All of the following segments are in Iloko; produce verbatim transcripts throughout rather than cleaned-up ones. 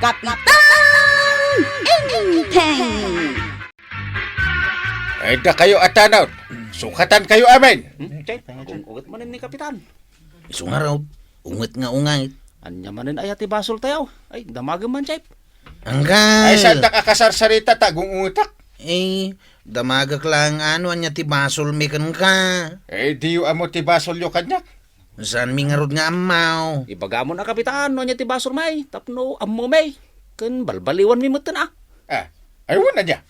Kapitan Enteng! Ay, dakayo a tanod. Sukatan kayo amin. Hmm? Chay, agung-unget manen ni Kapitan. Isu ngarud, unget nga unget. Ania manen aya ti basol tayo? Ay, damagem man, Chay. Anggal. Ay, saandak a kasarsarita ta agung-ungetak? Eh, damagek laeng no ania ti basolmi kenka. Eh, diyo ammo ti basolyo kaniak? Saanmi ngarud nga ammo. Ibagamon a, Kapitan, no ania ti basolmi tapno ammomi. Ken balbaliwanmi metten a. Ah, ay, wen ania?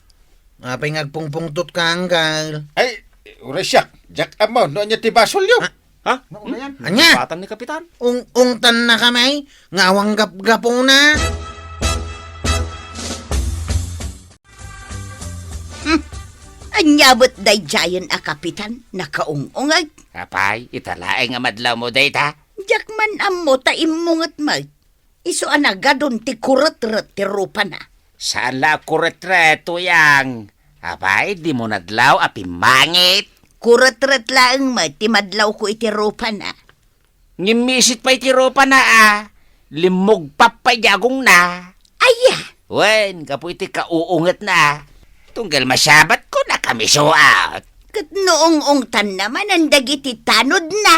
Apay nga agpungpungtotka, anggal? Ay, uray siak, diak ammo no ania ti basolyo. Ah, ha? Ania? Ania? Patan ni Kapitan. Ung-, ungtannakami nga awan gapgapuna. Hmm. Ania met daydiayen a kapitan, nakaung-unget? Apay, ita laeng a madlawmo dayta? Diak man ammo ta immunget met. Isu a nagadun ti kuretret ti rupana. Saan la a kuretret, Tuyang. Apay, dimo nadlaw a pimmangit? Kuretret laeng met ti madlawko iti rupana. Ngimmisit pay ti rupana a, limmugpap pay di agongna. Aya? Wen, gapu iti kauungetna a, tunggal masabatko, nakamisuot. Ket no ung-ungtanna manen dagiti tanodna.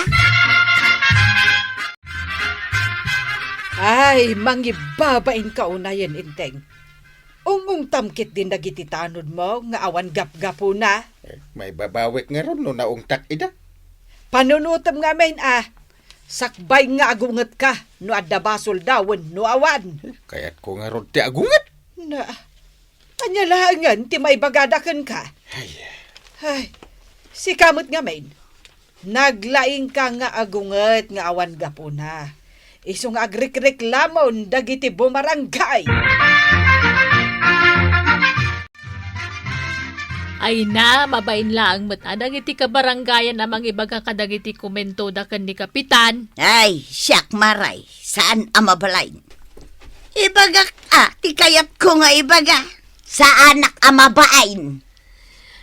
Ay, mangibabainka unayen, Enteng. Ung-ungtam ketdin dagiti tanodmo nga awan gapgapuna. Eh, maibabawik ngarud no naungtak ida. Panunotem ngamin a sakbay nga agungetka no adda basolda wenno awan. Eh, kayatko ngarud ti agunget. Na, ania laengen ti maibagada kenka? Ay. Ay, sika met ngamin. Naglaingka nga agunget nga awan gapuna. Isu nga agrikreklamon dagiti bumarangay. Ay na, mabain laeng met a dagiti kabarangayan a mangibaga kadagiti komentoda ken ni Kapitan. Ay, siak maray, saan a mabalin. Ibagak a, ti kayatko nga ibaga, saanak a mabain.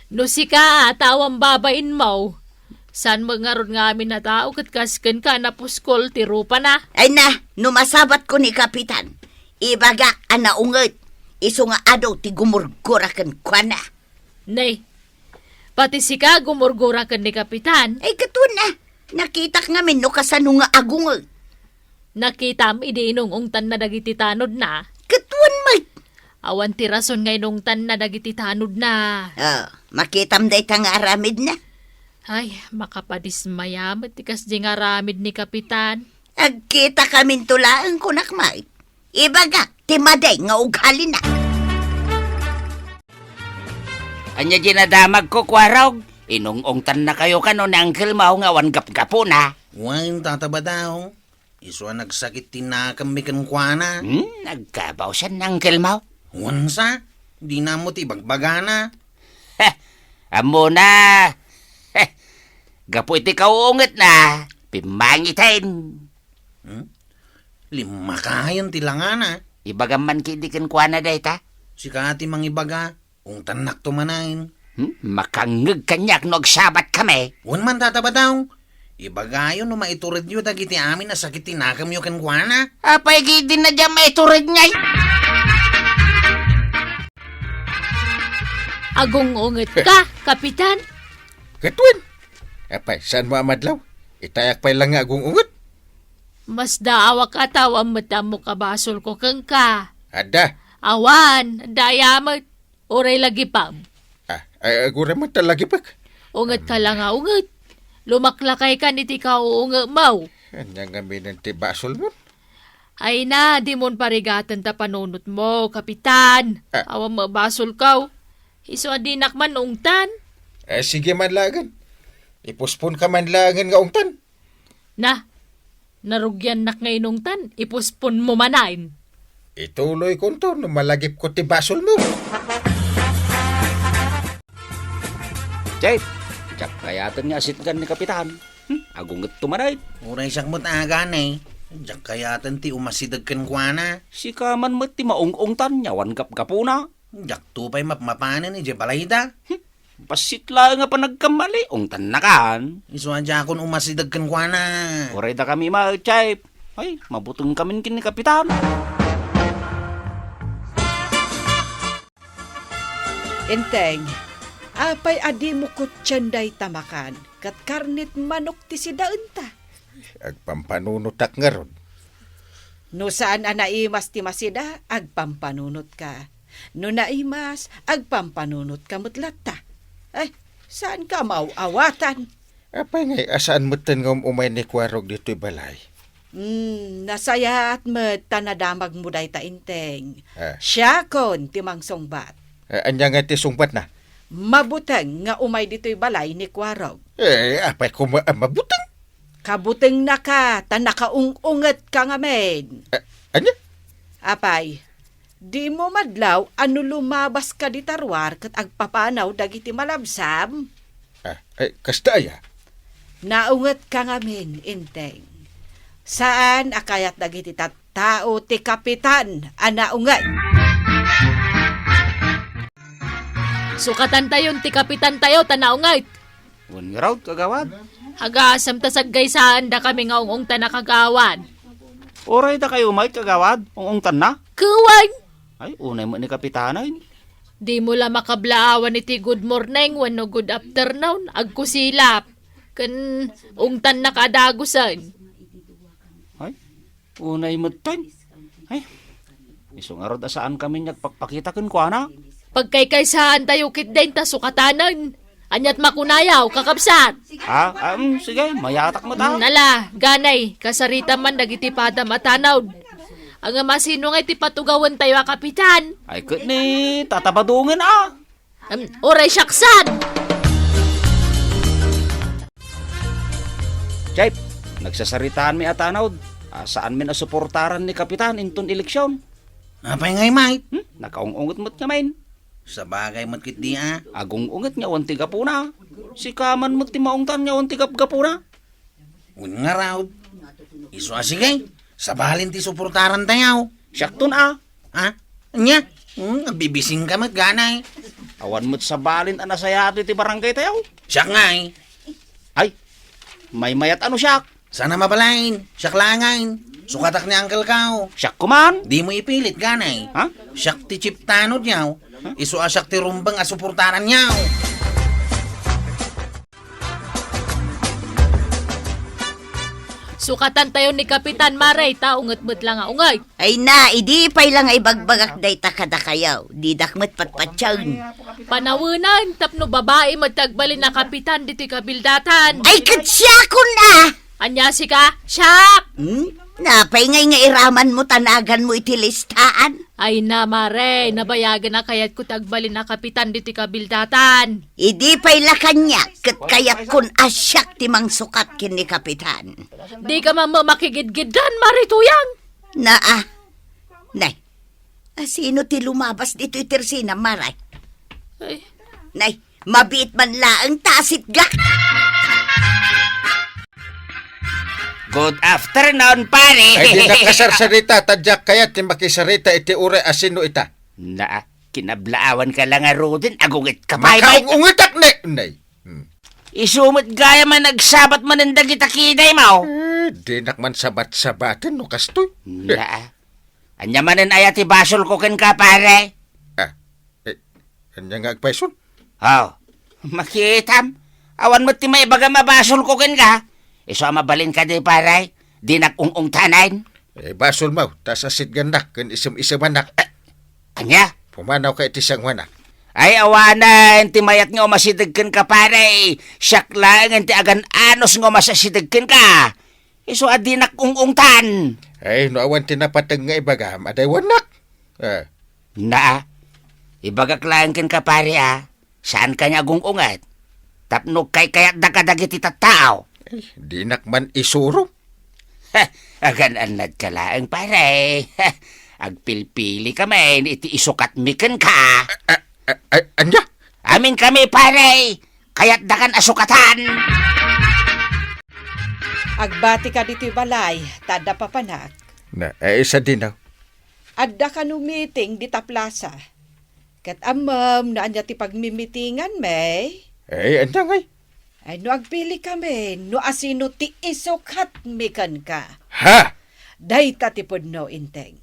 No sika, ta awan babainmo, saan met ngarud nga amin a tao ket kas kenka a napuskol ti rupana? Ay na, no masabatko ni Kapitan, ibagak a naunget, isu nga adu ti gumurgura kenkuana. Nay, pati sika gumurgura ken ni Kapitan? Ay, ket wen a, nakitak ngamin no kasano nga agunget. Nakitam idi inung-ungtanna dagiti tanodna? Ket wen met. Awan ti rason nga inungtanna dagiti tanodna. Ah, makitam dayta nga aramidna? Ay, makapadismaya met ti kasdi nga aramid ni Kapitan. Agkitakaminto laeng, kunak met. Ibagak ti madi nga ugalina. Ania di nadamagko, Kuarog? Inung-ungtannakayo kano ni Uncle Mau nga awan gapgapuna? Wen, Tata Badao. Isu a nagsakit ti nakemmi kenkuana. Hmm, nagkabaosan ni Uncle Mau? Wen sa, dina ammo ti ibagbagana. Heh, ammona. Heh, gapu iti kauungetna, pimmangiten. Hmm? Limmakayen ti langana. Ibagam man ketdi kenkuana dayta. Sika ti mangibaga, ungtannakto manen. Hmm? Makangngeg kaniak no agsabatkami. Wen man, Tata Badao. Ibagayo no maituredyo dagiti amin a sakit ti nakemyo kenkuana. Apay ketdi a diak maitured ngay? Agung-ungetka, Kapitan? Ket wen. Apay, saanmo a madlaw? Itayak pay laeng nga agung-unget. Masdaawak a tao a met ammo kabasolko kenka. Adda. Awan, adda aya met. Uray lagipam. Ah, ay, aguray met ta lagipek. Ungetka la nga unget. Lumaklakaykan iti kauungetmo. Ania ngamin ti basolmo? Ay na, dimon parigaten ta panunotmo, Kapitan. Ah. Awan mabasolko. Isu a dinak man ungtan. Eh, sige man laengen. Ipusponka man laengen nga ungtan. Na, narugiannak nga inungtan, ipusponmo manen. Ituloykonto no malagipko ti basolmo. Chief, diak kayaten nga asitgan ni Kapitan. Hmm, agungetto manen. Uray siak met a gani. Diak kayaten ti umasideg kenkuana. Sika man met ti maung-ungtan nga awan gapgapuna. Diakto pay mapmapanen idiay balayda. Hmm, bassit laeng a panagkamali, ungtannakan. Isu a diakon umasideg kenkuana. Uray dakami met, Chief. Ay, mabutengkamin ken ni Kapitan. Enteng, apay a dimo kutien dayta makan, ket karnet manok ti sidaenta? Agpampanunotak ngarud. No saan a naimas ti masida, agpampanunotka. No naimas, agpampanunotka met latta. Eh, saanka maaw-awatan? Apay ngay a saan metten nga um-umay ni Kuarog ditoy balay? Hmm, nasayaat met ta nadamagmo dayta, Enteng. Ah. Siakon ti mangsungbat. Ah, ania ngay ti sungbatna? Mabuteng nga umay ditoy balay ni Kuarog. Eh, apay koma a mabuteng? Kabutengnaka ta nakaung-ungetka ngamin. Ah, ania? Apay, dimo madlaw a no lumabaska dita ruar ket agpapanaw dagiti malabsam? Ah, eh, kasta aya? Naungetka ngamin, Enteng. Saan a kayat dagiti tattao ti kapitan a naunget. Sukatantayon ti kapitantayo ta naunget. Wen ngarud, kagawad? Agasem ta saggaysaandakami nga ung-ungtan a kagawad. Uray dakayo met, kagawad, ung-ungtanna? Kuwan! Ay, unay met ni Kapitanen. Dimo la makablaawan iti good morning wenno good afternoon, agkusilap. Ken ungtanna ka dagusen. Ay, unay metten. Ay, isu ngarud a saankami nga agpakpakita kenkuana. Pagkaykaysaantayo ketdin ta sukatanen. Aniat makunayaw, kakabsat? Ah, ah, mm, sige, mayatak met, ah. Mm, ala, ganay, kasarita man dagiti padam a tanod. Ngem asino ngay ti patugawentayo a kapitan? Ay, ket ni Tata Badongen, ah. Em, uray siaksan! Chief, nagsasaritaanmi a tanod. Ah, saanmin a suportaran ni Kapitan inton eleksyon. Apay ngay, Mike? Hmm? Nakaung-unget met ngamin. Sabagay met ketdi a. Agung-unget nga awan ti gapuna. Sika man met ti maungtan nga awan ti gapgapuna. Wen ngarud, isu a sige, sabalin ti suportarantayo. Siakton a. Ha? Ania? Hmm, agbibisingka met ganay. Awan met sabalin a nasayaat iti barangaytayo. Siak ngay. Ay, maymayat a no siak. Saan a mabalin, siak laengen. Sukatak ni Uncle Kao. Siak koman. Dimo ipilit ganay. Ha? Siak ti chief tanodyo. Isu a siak ti rumbeng a suportaranyo. Sukatantayo ni Kapitan, Mare, ta unget met la nga ungay. Ay na, idi pay la nga ibagbagak dayta kadakayo, didak met patpatien. Panawenan, tapno babai met ti agbalin a kapitan ditoy kabildatan. Ay, ket siakon a! Ania sika? Siak! Hmm? Napay ngay nga iramanmo ta naganmo iti listaan? Ay na, Mare, nabayagen a kayatko ti agbalin a kapitan ditoy kabildatan. Idi pay la kaniak, ket kayatkon a siak ti mangsukat ken ni Kapitan. Dika man makigidgiddan, Mare Tuyang. Naa. Nay, asino ti lumabas ditoy tersinam, Mare? Ay. Nay, mabiit man laeng ta asitgak. Good afternoon, pare. Ay, di nakasarsarita, ta diak kayat ti makisarita iti uray a sino ita. Naa, kinablaawanka la ngaruden, agungetka pay, Mike. Makaung-ungetak ne, nay. Hmm. Isu met gayam a nagsabat manen dagita kidaymo. Eh, dinak man sabat-sabaten no kastoy. Naa. Ania manen aya ti basolko kenka, pare? Ah, eh, ania nga agpayson? Oh, makitam. Awan met ti maibagam a basolko kenka. Isu a mabalin kadi, pare. Dinak ung-ungtanen. Eh, basolmo, ta sasitgannak ken isem-isemannak. Eh, ania? Pumanawka iti sangoanak. Ay, awanen ti mayat nga umasideg kenka, pare. Siak laengen ti agan-anos nga umasideg kenka. Isu a dinak ung-ungtan. Ay, no awan ti napateg nga ibagam, adaywannak. Ah. Naa, ibagak laeng kenka, pare, a. Saanka nga agung-unget. Tapno kaykayatda kadagiti tattao. Ay, dinak man isuro. Agan-annadka laeng, pare. Agpilpilika man iti isukatmi kenka. A-, a-, a-, a-, ania? Aminkami, pare. Kayatdakan a sukatan. Agbatika ditoy balay, ta adda papanak. Na, eh, sadino? Adda kano meeting dita plasa. Ket ammom no ania ti pagmimitinganmi? Eh, ania ngay? Ay, no agpilikami, no asino ti isukatmi kenka. Ha? Dayta ti pudno, Enteng.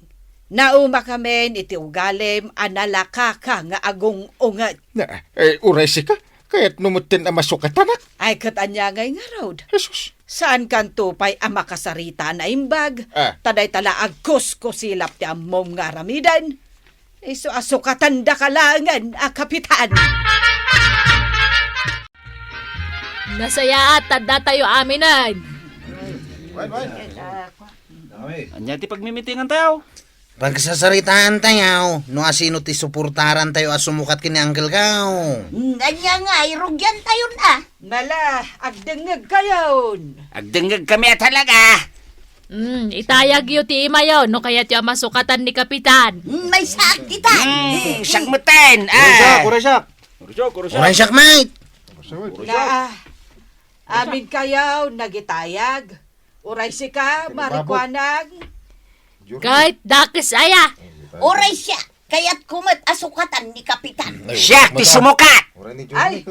Naumakamin iti ugalim a nalakaka nga agung-unget. Na, eh, uray sika, kayatmo metten a masukatanak? Ay, ket ania ngay ngarud? Jesus. Saankanto pay a makasarita a naimbag, Ah. ta dayta la agkuskusilap ti ammom nga aramiden. Isu a sukatandaka laengen a kapitan. Nasayaat, ta addatayo aminen. Ania ti pagmimitingantayo? Pagsasaritaantayo no asino ti suportarantayo a sumukat ken ni Uncle Gao. Hmm, ania ngay, rugiantayon a. Nala, agdengngegkayon. Agdengngegkami a talaga. Hmm, itayagyo ti imayo no kayatyo a masukatan ni Kapitan. Hmm, maysaak dita. Hmm, siak metten. Uray siak, ah. Uray siak. Uray siak, uray siak. Uray siak, mate. Uray siak. Na, amin kayo nagitayag. Uray sika, Marikuanang. Ket dakes aya. Uray siak, kayatko met a sukatan ni Kapitan. Siak ti sumukat. Ay,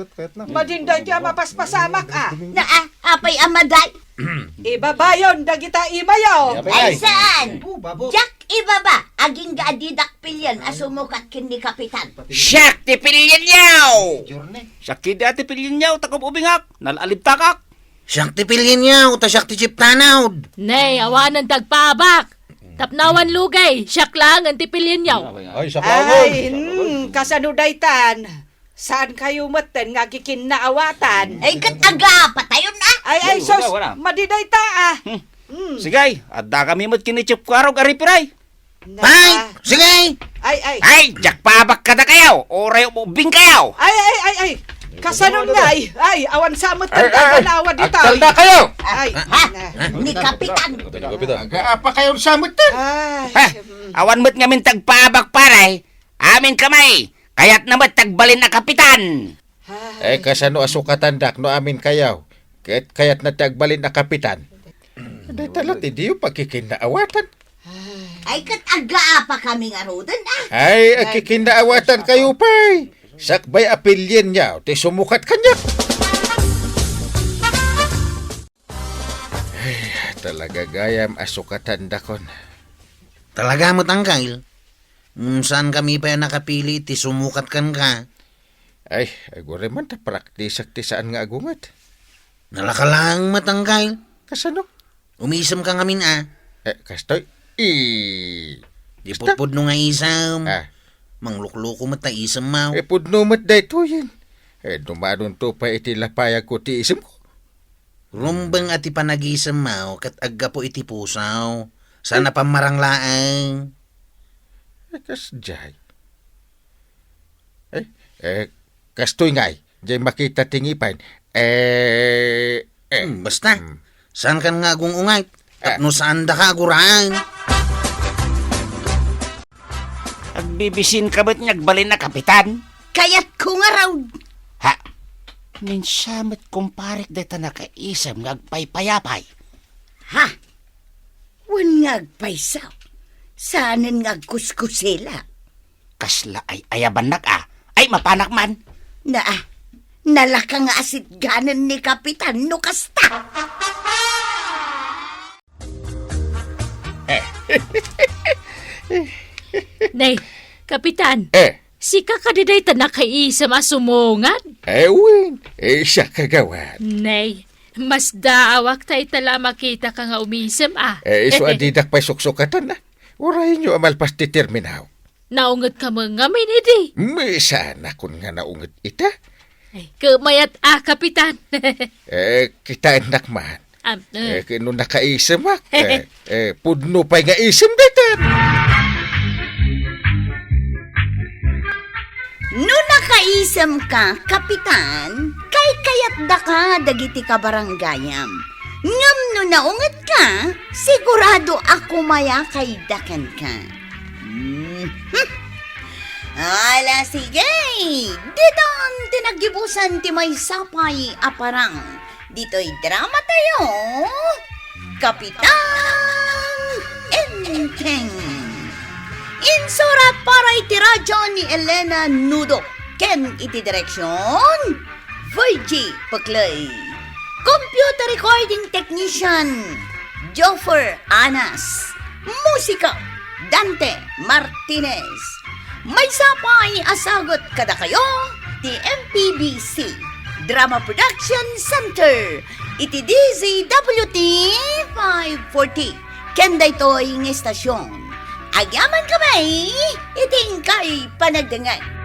madinday ti a mapaspasamak a. Na, ah, apay a maday? Ibabayon dagita imayo. Ay, saan? Diak ibaba, agingga a didak pilien a sumukat ken ni Kapitan. Siak ti pilienyo. Siak kidi a ti pilienyo, ta kub-ubingak, nalaalibtakak. Siak ti pilienyo, ta siak ti chief tanod. Nay, awanen ti agpaabak. Tapno awan lugay, siak laengen ti pilienyo. Ay, siak laengen. Ay, hmm, kasano daytan? Saan kayo metten nga agikinnaawatan? Ay, ket agapatayon a. Ay, ay, sus, madi dayta a. Hmm. Hmm. Sige, adda kami met ken ni Chief Kuarog a referee. Na- Ay, sige. Ay, ay. Ay, diak paabak kadakayo. Uray ubing kayo. Ay, ay, ay, ay. Kasano nga, ay, ay, awan sa met Ay, ay, ay. Aganawa dita. Agtalna kayo. Ay, Ha? na. Ni Kapitan. Kapitan, kapitan. Aga, apa kayo sa met? Ay, Ha? mm. Awan met ngamin ti agpaabak, pare. Amin kami. Kayatna met ti agbalin a kapitan. Ay. Eh, kasano a sukatandak no amin kayo? Ket kayatna ti agbalin a kapitan. Dayta la ti diyo pagkikinnaawatan. Ay, ket aggaapa kami ngaruden, a. Ay, agkikinnaawatan kayo pay. Sakbay a pilienyo ti sumukat kaniak. Ay, talaga gayam a sukatandakon. Talaga met, Uncle. Mm, saan kami pay a nakapili ti sumukat kenka? Ay, aguray man ta praktisak ti saan nga agunget. Nalaka laeng met, Uncle. Kasano? Umisemka ngamin a. Eh, kastoy, i- Di Basta pudpudno nga isem. Ah. Manglukloko met ta isemmo. Eh, pudno met daytoyen. Eh, dumadunto pay iti lapayagko ti isemko. Rumbeng a ti panagisemmo ket aggapu iti puso. Saan a pammarang laeng. Eh, kasdiay. Eh, eh, kastoy ngay, diay makita ti ngipen. Eh, eh. Hmm, basta. Hmm. Saankan nga agung-unget? Eh. Tapno saandaka aguraen. Agbibisinka met nga agbalin a kapitan? Kayatko ngarud. Ha? Minsan met kumparek dayta nakaisem nga agpaypayapay. Ha? Wen nga agpayso. Saanen nga agkuskusila. Kasla ay ayabannak a. Ay, mapanak man. Na, nalaka nga asitganen ni Kapitan no kasta. Nay, Kapitan, Eh. sika kadi dayta nakaisem a sumungad? Eh, wen. Eh, siya kagawad. Nay, masdaawak ta ita la a makitaka nga umisem a. Eh, isu a didak pay suksukatan a. Urayenyo a malpas ti terminaw. Naungetka met ngamin idi? Misanakon nga naunget ita. Ay, kemayat a, Kapitan. Eh, kitaennak man. Am, eh. Eh, ket no nakaisemak, eh, eh, pudno pay nga isem dayta. No nakaisemka, Kapitan, kaykayatdaka dagiti kabarangayam. Ngem no naungetka, sigurado a kumayakayda kenka. Mhm. Ala, sige! Ditan ti naggibusan ti maysa pay a parang. Ditoy dramatayo, Kapitan Enteng. Insurat para iti radyo ni Elena Nudo ken iti direksion, Virgie Peclay. Computer recording technician, Joffer Anas. Musika, Dante Martinez. Maysa pay a sagut kadakayo ti M P B C Drama Production Center iti D Z W T five forty. Ken daytoy nga estasion, agyamankami iti inkay panagdengngeg.